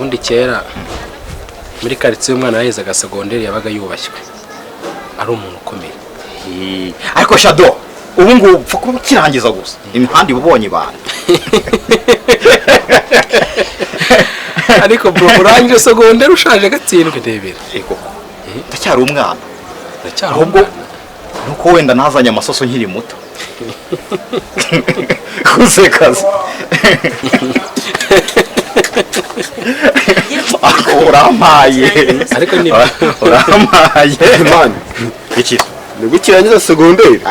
Ubundi kera muri karitsiye, umwana yahezaga segonderi yabaga yubashywe, ari umuntu ukomeye. Ariko shado, ubu ngubu upfa kuba ukirangiza gusa, imihanda iba ubonye ibanga. Ariko bro, urangije segonderi ushaje gatsindwe, ndebera. Koko ndacyari umwana. Ndacyari Ahubwo umwana. Nuko wenda nazanye amasoso nkiri muto kusekaza. Ako urampaye. Ariko ni Urampaye. Man, Iki? Nibwo ukirangiza segonderi?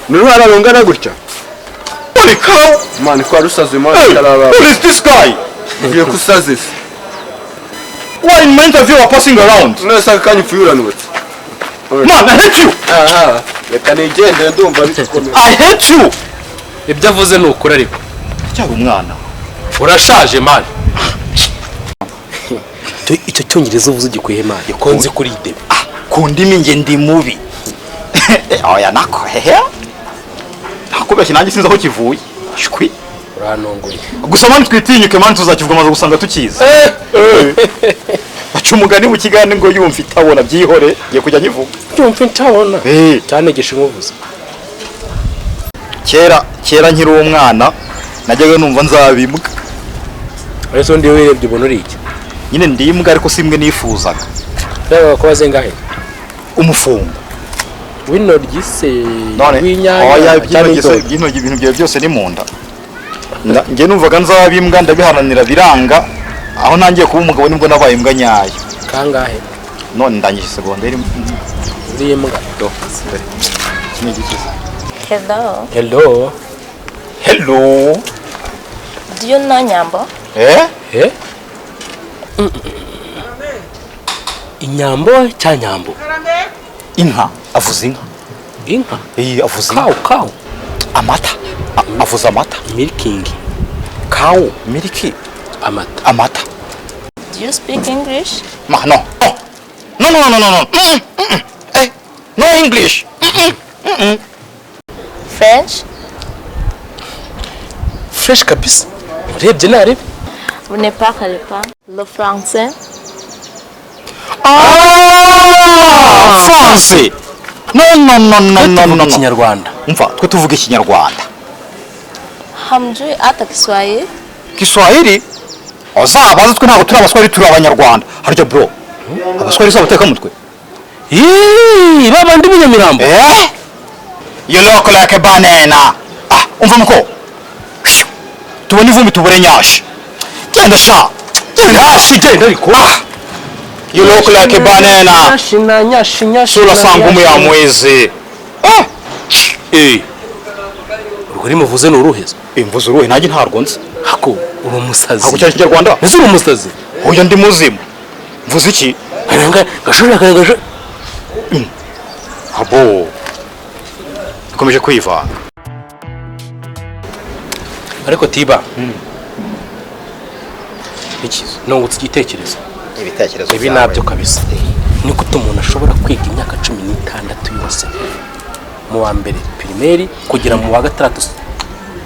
N'uruhara rungana gutya? Holy cow! Man, kwa rusaze man. Hey, karaba. who is this guy? Ugiye kusaze se? Why in my interview are passing around? None se aka kanya upfuye uranutse? Man, I hate you. Aha, reka nigendere, ndumva bikomeye. I hate you. Ibyo avuze ni ukuri ariko. Ndacyari umwana. Urashaje man. Icyo cyongereza uvuze ugikuye, man? Ko nzi kuri idebe. Ku ndimi nge ndi mubi. Oya, nako hehe, ntakubeshye, nanjye sinzi aho kivuye, shwi. Urantunguye. Gusa man, twitinyuke man, tuzakivuga amaze gusanga tukizi. Baca umugani mu kiganiro ngo yumva itabona, byihore, ngiye kujya nyivuga. Yumva ntabona. Eh. Cyanegesha inkuvuze. Kera kera nkiri umwana najyaga numva nzaba imbwa. Uretse undi, wirebye ubona uri iki? Nyine ndi imbwa, ariko si imwe nifuzaga. Reba ko zingahe? Umufungo. W'intoryi se? None w'inyanya? Oya. Cyangwa Iby'intoryi se? indodo? Iby'intoryi, ibintu byawe byose ni mu nda. Njye numvaga nzaba imbwa, ndabiharanira biranga. Aho ntangiye kuba umugabo nibwo nabaye imbwa nyayo. Kangahe? None ndangije segonderi. Uri imbwa. Do dore iki ni igikiza. Hello. Hello. Hello. Do you know Nyambo? Eh. Eh, inyambo cya nyambo? Inka, avuze inka. Inka? Eh, avuze inka. Cow, cow. Amata. Avuze amata. Milking. Cow, milk. Amata. Amata. Do you speak English? Ma no, no, no, no, no, no, no. Eh, no English. French? Fresh kabisa, urebye narebe. Vous ne parlez pas le français? Ah, français, no, no, no, no, no, no, no. Ikinyarwanda. Umva, twe tuvuga Ikinyarwanda. Hamjui hata Kiswahili? Kiswahili uzabaze, twe ntabwo turi Abaswahili, turi Abanyarwanda. Harya bro, Abaswahili si abatekamutwe? Yee, babandi b'inyamirambo. Eh, you look like a banana. Ah, umva muko, tubone ivumbi, tubure nyashi. Genda sha, genda. Nyashi, genda ariko. Ah, you look like a banana. Nyashi na nyashi, nyashi. Sura Na sangumu ya nyashi. Mwezi, eh. Eh, urwo rimuvuze ni uruhezo? Imvuze uruhe? Nanjye ntarwo nzi. Hako uri umusazi. Ntabwo cyari Ikinyarwanda. Ese uri umusazi? Oya, ndi muzima. Mvuze iki? Gashora gashora. Abo bikomeje kwivanga. Ariko tiba iki, nungutse igitekerezo. Ibitekerezo? Ibi nabyo kabisa, ni gute umuntu ashobora kwiga imyaka 16 yose mu wa mbere primaire kugera mu wa gatandatu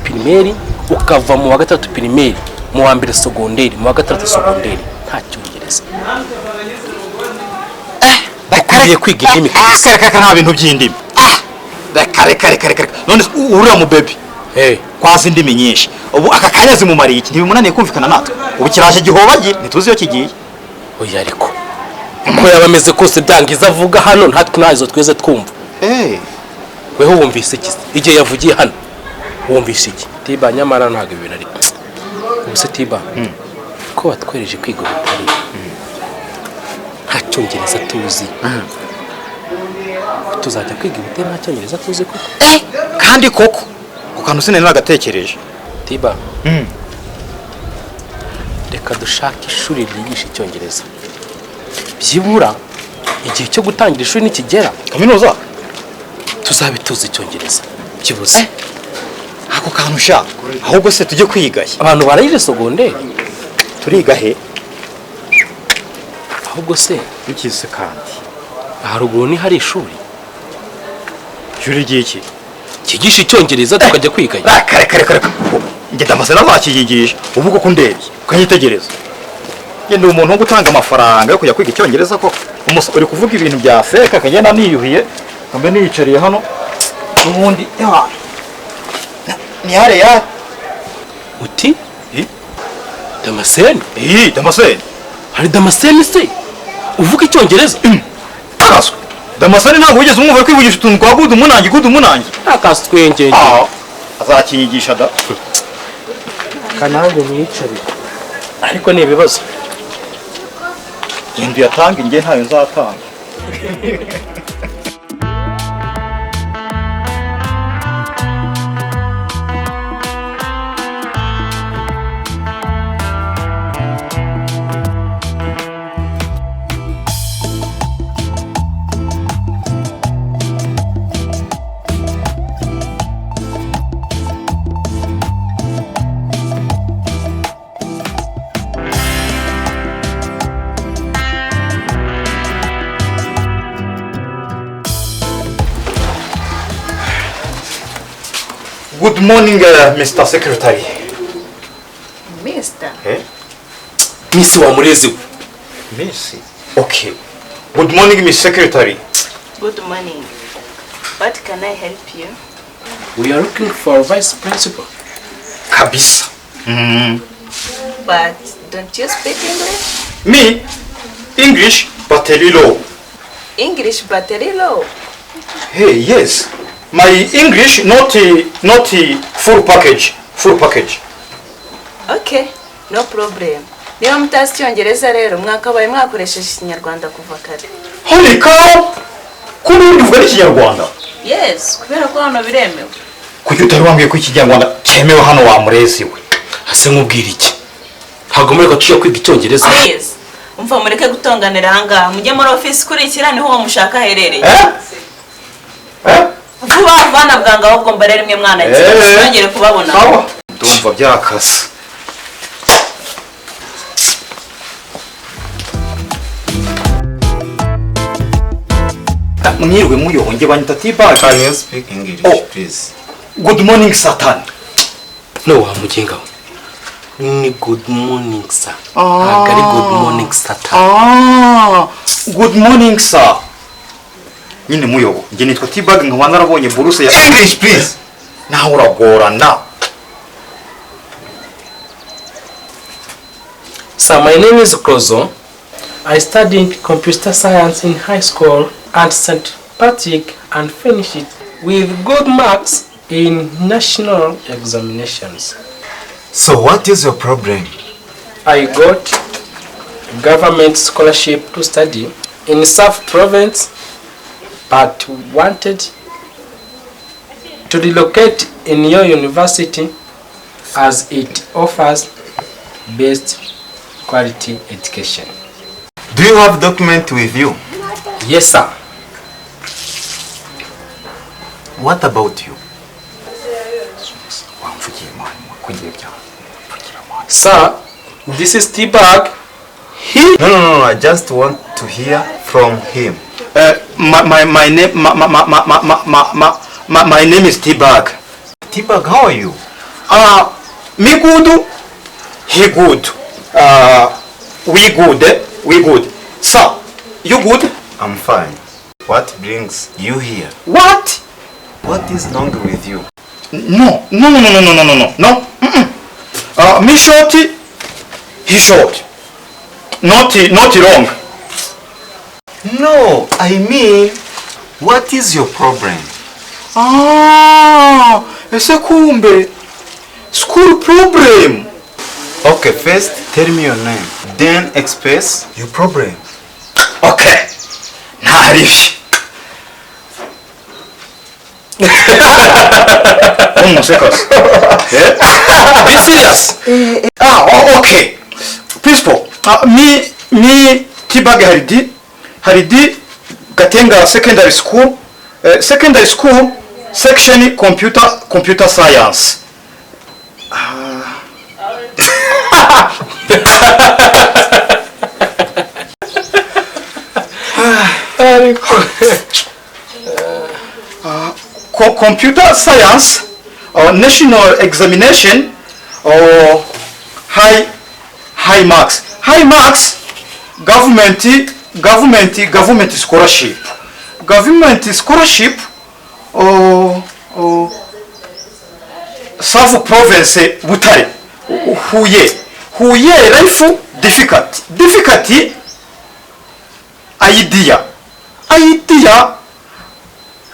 primaire, ukava mu wa gatandatu primaire mu wa mbere secondaire, mu wa gatandatu secondaire, nta Cyongereza? Ukwiriye kwiga indimi kabisa. Reka reka, nta bintu by'indimi. Ah, reka reka reka reka reka. None se uriya mu baby Hey. kwazi indimi nyinshi, ubu aka kanya zimumariye iki? Ntibimunaniye kumvikana natwe? Ubu kiraje gihobagiye, ntituzi iyo kigiye. Oya, ariko uko yaba ameze kose, byangiza avuga hano ntatwe ntazo tweze twumva. Eh. Weho wumvise iki igihe yavugiye hano? Wumvise iki tiba? Nyamara ntabwo ibintu ari ubu se tiba, ko watwereje kwiga ubutare nta Cyongereza tuzi, tuzajya kwiga ubutare nta Cyongereza tuzi koko? Eh, kandi koko ku kantu sinari nagatekereje. Tiba, reka dushake ishuri ryigisha Icyongereza, byibura igihe cyo gutangira ishuri nikigera, Kaminuza. tuzabe tuzi Icyongereza byibuze. Ako kantu sha, ahubwo se tujye kwiga he? Abantu barangije secondaire. Turiga he? Ahubwo se, Bikize kandi. haruguru ni hari ishuri. Ishuri ry'iki? Cyigisha Icyongereza, tukajya kwiga. Reka reka reka reka, njye ndamaze nazakiyigisha. Ubu koko ndebye ukanyitegereza. Njye ndi umuntu wo gutanga amafaranga yo kujya kwiga icyongereza ko uri kuvuga ibintu bya fake, akagenda niyuhiye, mbe niyicariye hano n'ubundi ewa ni hare ya. Uti? Eh? Damascene? Eh, Damascene. Hari Damascene se uvuga icyongereza? Akaswe Damascene, ntabwo wigeze umwumva ari kwivugisha utuntu twa good munangi, good munangi? Akaswengenge. Ah, azakinyigisha da. Kanange mwicarire, ariko ni ibibazo. Genda uyatange, njye ntayo nzatanga. Good morning, Mr. Secretary. Mister. Eh? Miss wa murezi we. Miss. Okay. Good morning, Miss Secretary. Good morning. What can I help you? We are looking for vice principal. Kabisa. But don't you speak English? Me, English, but a little. English, but a little. Hey, yes. My English not full package. Full package. Okay, no problem. Niba mutazi icyongereza rero, mwakabaye mwakoresheje ikinyarwanda kuva kare. Holy cow! Kuri ubu uvuga n'ikinyarwanda? Yes, kubera ko hano biremewe. Kuki utari wambwiye ko ikinyarwanda cyemewe hano, wa murezi we? Ase nkubwira iki? Ntabwo mureka tujya kwiga icyongereza. Please, umva, mureke gutonganira ahangaha, mujye muri ofisi ikurikira, niho uwo mushaka aherereye. Eh? Eh? Vuba vuba na bwangu, ahubwo mbarere rimwe mwana. Eh. Sinongere kubabona. Sawa. Ndumva byakase. Mwirwe muyonge, banyita T-Bag. Can you speak English, Oh. please? Good morning, Satan. No, wa mugenga we, ni good morning sir, ntabwo ari good morning satan. Ah, good morning, sir. Nyine muyobo, njye nitwa T-Bag, nkaba narabonye buruse ya English, please. Nawe uragorana. Sir, my name is Kozo. I studied computer science in high school at St. Patrick and finished it with good marks in national examinations. So what is your problem? I got government scholarship to study in South Province but wanted to relocate in your university as it offers best quality education. Do you have document with you? Yes, sir. What about you? Wamvugiye man, kugiye bya mvugira man. Sir, this is T-Bag. He No, I just want to hear from him. My name my name is T-Bag. T-Bag, how are you? Me good, he good. We good, eh? We good. Sir, you good? I'm fine. What brings you here? What? What is wrong with you? No. Mm-mm. Me short, he short. Not wrong. No, I mean, what is your problem? Ah, ese kumbe school problem. Okay, first tell me your name, then express your problem. Okay, ntaribi. Umusekazi. Be serious. Ah, oh, okay. Principal, me, T-Bag Haridi, Haridi, Gatenga Secondary School, Secondary School, section computer science. Ah. Ariko Computer science, national examination, or high marks, High marks, government scholarship. Government scholarship, oh, oh, South Province, Butare, Huye. Huye life difficult. Difficult idea. Idea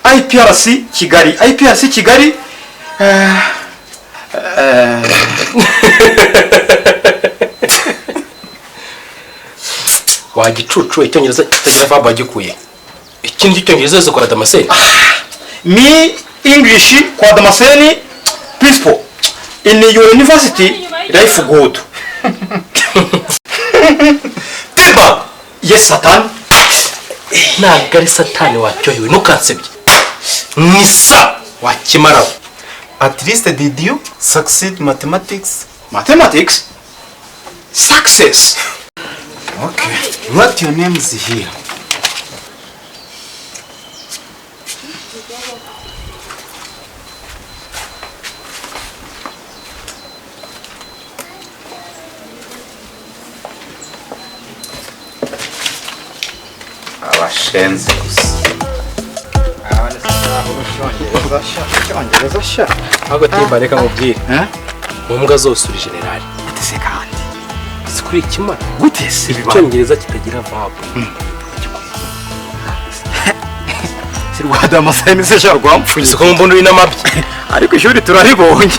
IPRC Kigali. IPRC Kigali. Wagicucu, icyongereza kitagira verb wagikuye? Ikindi cyongereza zo kwa Damascene. Me English kwa Damascene principal in your university life good. Tiba. Yes, Satan. Ntabwo ari satani, wacyohewe, ntukansebye, ni sa wakimaraho. At least did you succeed mathematics? Mathematics success. Okay. Write your names here. Abashenzi gusa. Icyongereza sha. Ahubwo Timba, reka nkubwire. Eh? Mu mbwa zose uri generali. Gute se kandi? Si kuri ikimara. Gute se biba? Icyongereza kitagira verb. Si rwa Damascene se sha rwampfuye? Si ko mbona uri n'amabyi. Ariko ishuri turaribonye.